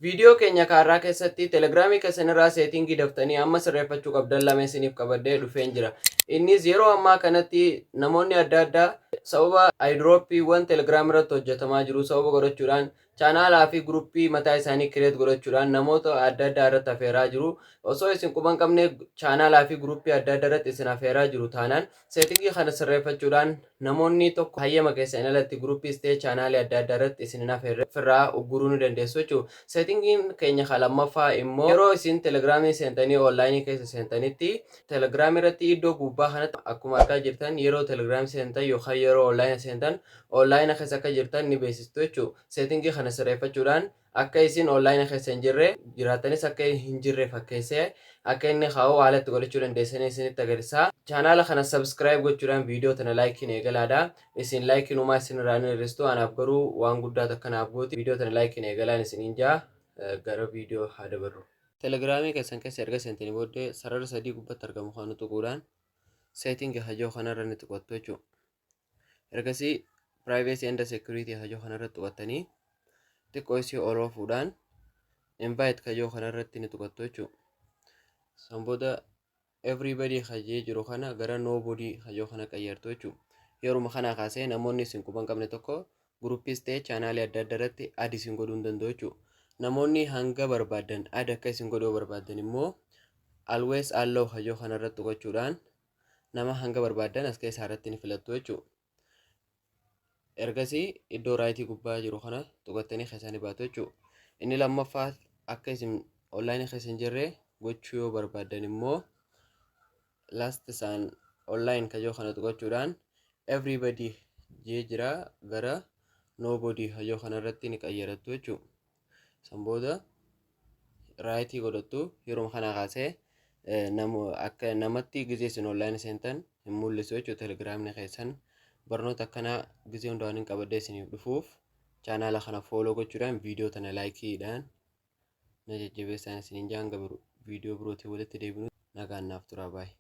Viidiyoo keenya kaarraa keessatti Telegramii keessan irraa settingii daftanii amma sirreeffachuu qabdan lama isiniif qabadhee dhufeen jira. Innis yeroo ammaa kanatti namoonni adda addaa sababa airdroppiiwwan Telegram irratti hojjetamaa jiru sababa godhachuudhaan channelaa fi groupii mataa isaanii create godhachuudhaan namoota adda addaa irratti afeeraa jiru. Osoo isin quban qabne channelaa fi groupii adda addaa irratti isin afeeraa jiru taanaan, settingii kana sirreeffachuudhaan namoonni tokko hayyama keessan alatti groupiis ta'e channelii adda addaa irratti isin hin afeerre ofirraa ugguruu ni dandeessu jechuudha. Settingiin keenya kan lammaffaa immoo yeroo isin Telegramii seentanii onlineii keessa seentanitti Telegramii irratti iddoo gubbaa kanatti akkuma argaa jirtan yeroo Telegramii seentan yookaan yeroo onlineii seentan onlineii keessa akka jirtan ni beeksistu jechuudha. Settingii kana sirreeffachuudhaan akka isin onlineii keessa hin jirre jiraatanis akka hin jirre fakkeessee akka inni kaa'u haala itti godhachuu dandeessanii isinitti agarsiisa. Channela kana subscribe gochuudhaan viidiyoo tana likeiin eegalaadha. Isin likeiin uumaa isin irraa ni hir'istu, anaaf garuu waan guddaa takka naaf gooti. Viidiyoo tana likeiin eegalaan isiniin jaa, gara viidiyoo haa dabarru. Telegramii keessan keessa erga seentanii booddee sarara sadii gubbatti argamu kana tuquudhaan setting hajoo kanarra ni tuqattu jechuudha. Ergasii privacy and security hajoo kanarra tuqattanii xiqqoo isii ol oofuudhaan invite kajoo kanarratti ni tuqattu jechuudha. San booda everybody hajee jiru kana gara nobody hajoo kana qayyartu jechuudha. Yeruma kanaa kaasee namoonni isin quban qabne tokko groupiis ta'e channelii adda addaa irratti add isin godhuu hin danda'u jechuudha. Namoonni hanga barbaadan add akka isin godhuu barbaadan immoo always allow hajoo kanarratti tuqachuudhaan nama hanga barbaadan as keessaa irratti ni filattu jechuudha. Ergasii iddoo rightii gubbaa jiru kana tuqattanii keessaa ni baatu jechuudha. Inni lammaffaa akka isin onlineii keessa hin jirre gochuu yoo barbaadan immoo last seen online kajoo kana tuqachuudhaan everybody jee jira gara nobody hajoo kanarratti ni qayyarattu jechuudha. San booda rightii godhattu. Yeroo kana kaasee akka namatti gizee isin onlineii seentan hin mul'isu jechuudha Telegramni keessan. Barnoota akkanaa gizee hundaa waan hin qabadhee isiniif dhufuuf channela kana follow gochuudhaan viidiyoo tana likeiidhaan na jajjabeessaan isiniin jaa. Hanga viidiyoo birootiin walitti deebinu nagaan naaf turaa, baay'ee.